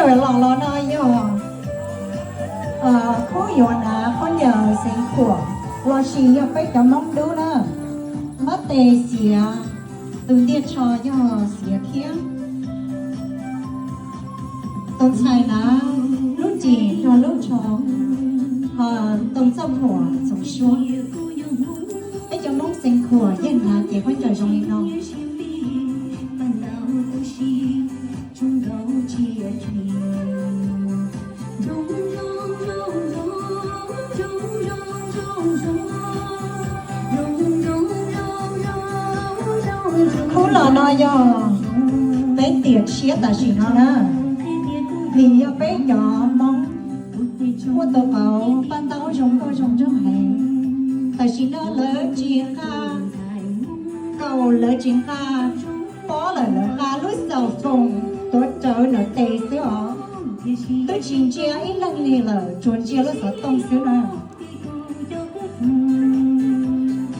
Los los no yog khub yuav hnav khaub ncaws xeev khuam lossis yog peb cov Hmoob dub na, npab tes xiav, tus ntiag tsho yog xiav thiab. Tus ntxhais hnav lub cim nrog lub tsho, ho tus txoj phuam txoov suab. Peb cov Hmoob xeev khuam yeej hnav cev khaub ncaws zoo li no. Khub los no yog peb tiam tshiab tam sim no na, vim yog peb cov Hmoob muaj tus qauv paj ntaub zoo nkauj zoo nraug heev. Tam sim no lawv tsis nqa kaus, lawv tsis nqa pob lawm, lawv nqa lub xaus foos tuav rawv ntawm tes xwb os. Twb tsis ntsia ib leeg li lawm, tsuas ntsia lub xov tooj xwb na.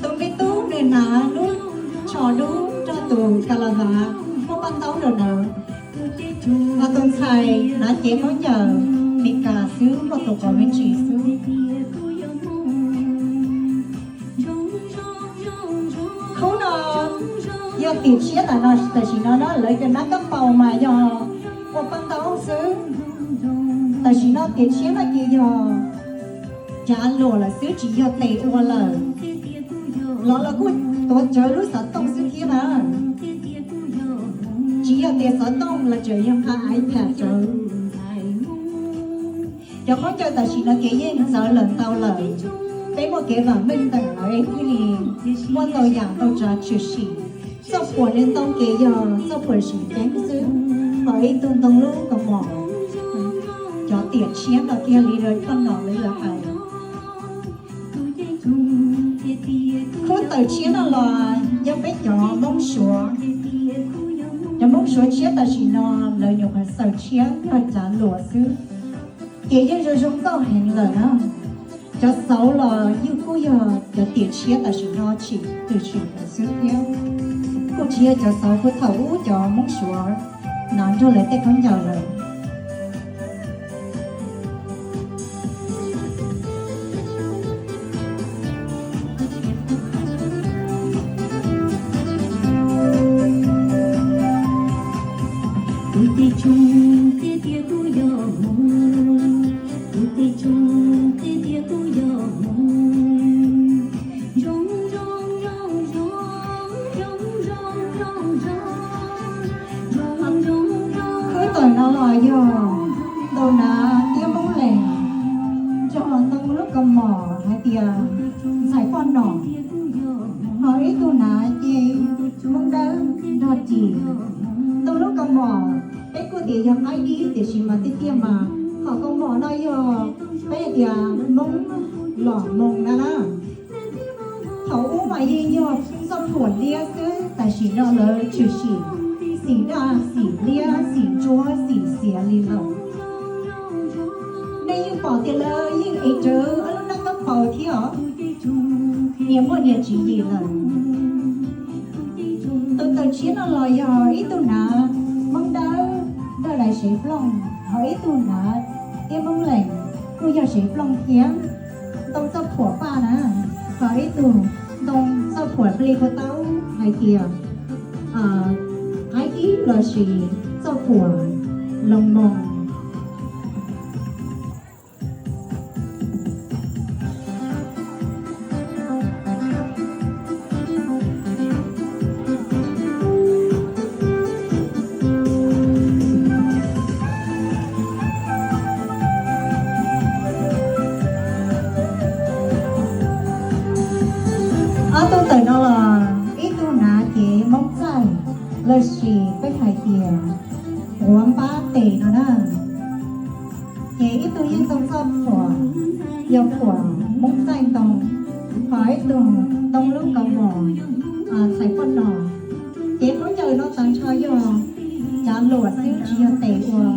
Tus me tub nws hnav lub tsho dub nrog tus ka la vas muaj paj ntaub rau ntawd, ho tus ntxhais hnav cev khaub ncaws Meskas xwb, muaj tus qauv me ntsis xwb. Khub no yog tiam tshiab tam no, tam sim no na, lawv cov nab kab paus mas yog ua paj ntaub xwb. Tam sim no tiam tshiab no ces yog cav luam lawm xwb, tsis yog tes ua lawm. Los lawv kuj tuav rawv lub xov tooj xwb thiab na. Tsis yog tias xov tooj los tseem yog nqa iPad rawv. Cov khaub ncaws tam sim no ces yeej txawv lawm ntau lawm. Peb muaj kev vam meej ntawm lawv thiaj li muaj ntau yam ntau tsav tshwm sim. Txoj phuam li ntoo ces yog txoj phuam sim ceeb xwb, ho ib tug ntoo lub kaus mom. Cov tiam tshiab no kiag li lawv poj nom lawv hais. Khub tawm tshiab no los yog peb cov Hmoob Suav. Cov Hmoob Suav tshiab tam sim no lawv nyuam qhuav xaws tshiab yog cav luam xwb, ces yeej zoo zoo nkauj heev lawm na. Cov xauv los yeej kuj yog cov tiam tshiab tam sim no tshwm tshwm xwb thiab, kuj tsis yog cov xauv puag thaum ub cov Hmoob Suav hnav nrog lawv tej khaub ncaws lawm. Khub tawm no los yog tus hnav tiab Hmoob Lees, nrog ntoo lub kaus mom hais tias ntxhais poj nom, ho ib tug hnav ces Hmoob Dawb nrog ris. Ntoo lub kaus mom peb kuj tias yog qaib dib tiam sis mas tiag tiag mas qhov kaus mom no yog peb tias Hmoob Los Moos na na. Thaum ub mas yeej yog txoj phuam liab xwb, tam sim no lawv tshwm sim xim daj, xim liab, xim ntsuab, xim xiav li lawm. Nej yeej pom tias lawv yeej ev rawv ob lub nab kab paus thiab os, niam muaj niam tswv yim lawm. Tus tawm tshiab no los yog ib tug hnav Hmoob Dawb, Dawb Dais sev plooj, ho ib tug hnav tiab Hmoob Lees, kuj yog sev plooj thiab. Ntoo txoj phuam paj na, ho ib tug ntoo txoj phuam plig puag ta hais tias qaib dib lossis txoj phuam Los Moos. Ob tug tawm no los ib tug hnav cev Hmoob Txaij, lossis peb hais tias quav npab tes no na. Ces ib tug yeej ntoo txoj phuam, yog phuam Hmoob Txaij ntoo, ho ib tug ntoo lub kaus mom ntxhais poj nom. Ces khaub ncaws no tag nrho yog cav luam xwb tsis yog tes ua.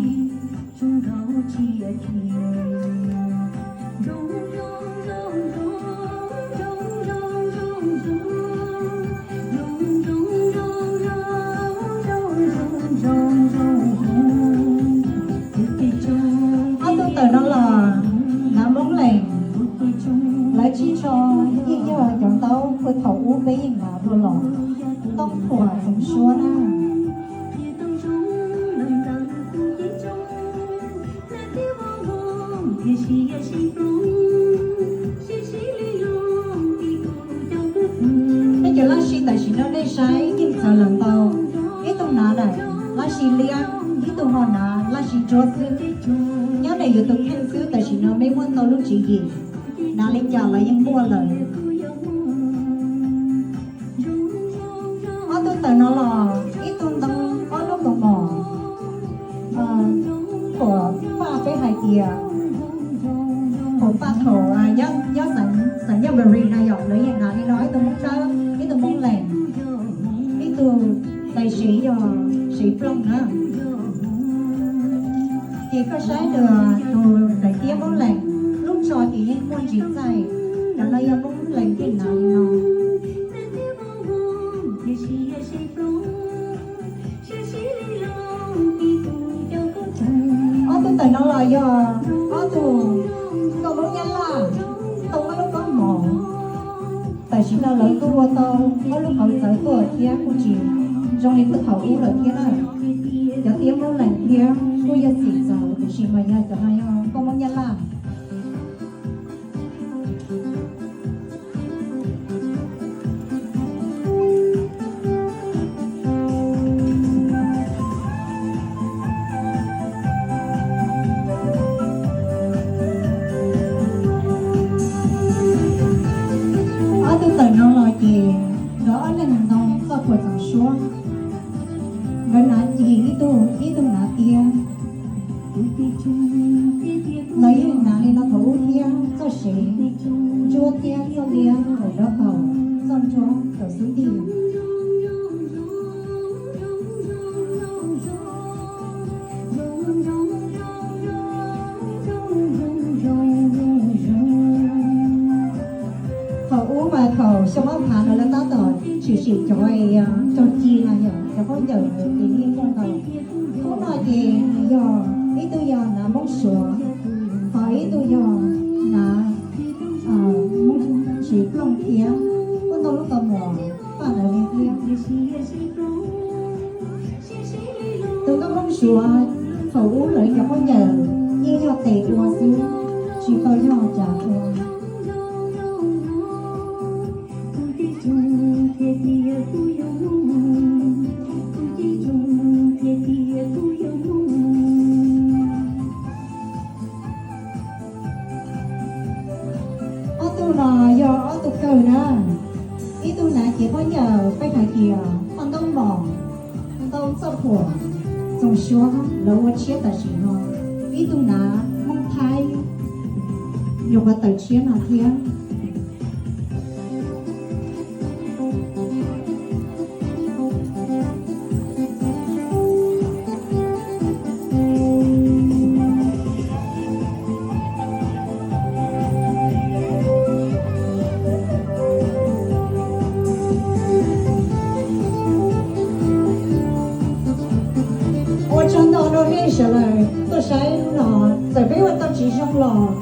Tooj Phuam Txoov Suab na. Peb cov laj sim tam sim no nej saib yeej txawv lawm ntau. Ib tug nav lawm, laj sim liab, ib tug ho nav laj sim ntsuab xwb. Nyob ntawm yus tus kheej xwb tam sim no peb muaj ntau lub tswv yim, nav li cas los yeej muaj lawm. Ob tug tawm no los ib tug ntoo, ob lub kaus mom. Phuam paj peb hais tias, phuam paj thaum nyob xeev Nyob Nperi no yom, lawv yeej hnav li no, ib tug Moob Dawb, ib tug Moob Lees, ib tug tais sev yog sev plooj na. Ces koj saib tus daim tiab Moob Lees, lub tso ces yeej muaj ntsis txaij, cov no yog Moob Lees thiaj hnav li no. Ob tug tawm no los yog ob tug nkauj Hmoob Nyab Laj, tau ob lub kaus mom. Tam sim no lawv kuj ua tau ob lub qauv txawv tuaj thiab kuj tsis zoo li thaum ub lawm thiab na. Cov tiab Moob Lees thiab kuj yog txim txawv, tiam sis mas yog cov no yog nkauj Hmoob Nyab Laj. Ob tug tawm no los ces nkawd ob leeg ntoo txoj phuam txoov suab, nkawd nav cig ib tug, ib tug nav tiab. Lawv yeej hnav li no thaum ub thiab, txoj sev ntsuab thiab txoj liab thaum dawb paug, txoj ntsuab thaum xub ntiag. Thaum ub mas thaum xyoo ob phav ntawd lawv tab tom tshwm sim cov cog ci no yom, cov khaub ncaws ces yeej muaj ntau. Hnub no ces nws yog ib tug yog nav Moob Suav, ho ib tug yog nav Moob Siv Plooj thiab, kuj ntau lub kaus mom paj ntawd li thiab. Tus nkauj Hmoob Suav thaum ub lawv cov khaub ncaws yeej yog tes ua xwb, tsis tau yog cav ua. Ob tug no yog ob tug kawg na. Ib tug nav cev khaub ncaws peb hais tias paj ntaub mom, ntau txoj phuam txoov suab lawv ua tshiab tam sim no. Ib tug nav Hmoob Thaib, nyuam qhuav tawm tshiab no thiab. Ua tsaug ntau rau nej sawv daws tuaj saib hnub no, txawm peb ua tau tsis zoo los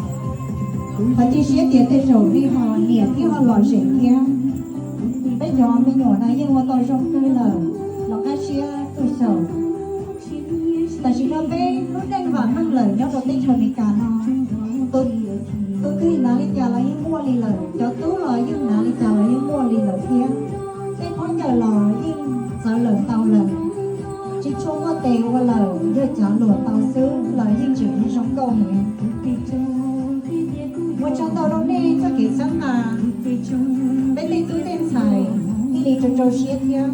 thov cia siab tias tej zaum nej ho nyiam thiab ho lom zem thiab. Peb cov me nyuam no yeej ua tau zoo kawg lawm, los qab siab tuaj xyaum. Tam sim no peb lub neej vam meej lawm nyob rau teb chaws Amelikas no, tus twg hnav li cas los yeej muaj li lawm, cov tub los yeej hnav li cas los yeej muaj li lawm thiab. Tej khaub ncaws los yeej txawv lawm ntau lawm, tsis tshua muaj tes ua lawm, yog cav luam tau xwb los yeej tseem zoo nkauj heev. Ua tsaug ntau rau nej txoj kev txhawb nqa, peb tej tub tej ntxhais thiaj li rau rau siab thiab.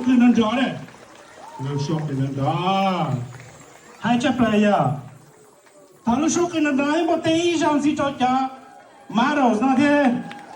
Kwv no nrov ne, lawv xyoo pem no nrov, hais tshaj plaws yog Thov lub suab qw nrov nrov ib npuaj teb ib zaug ntxiv rau cov models no thiab.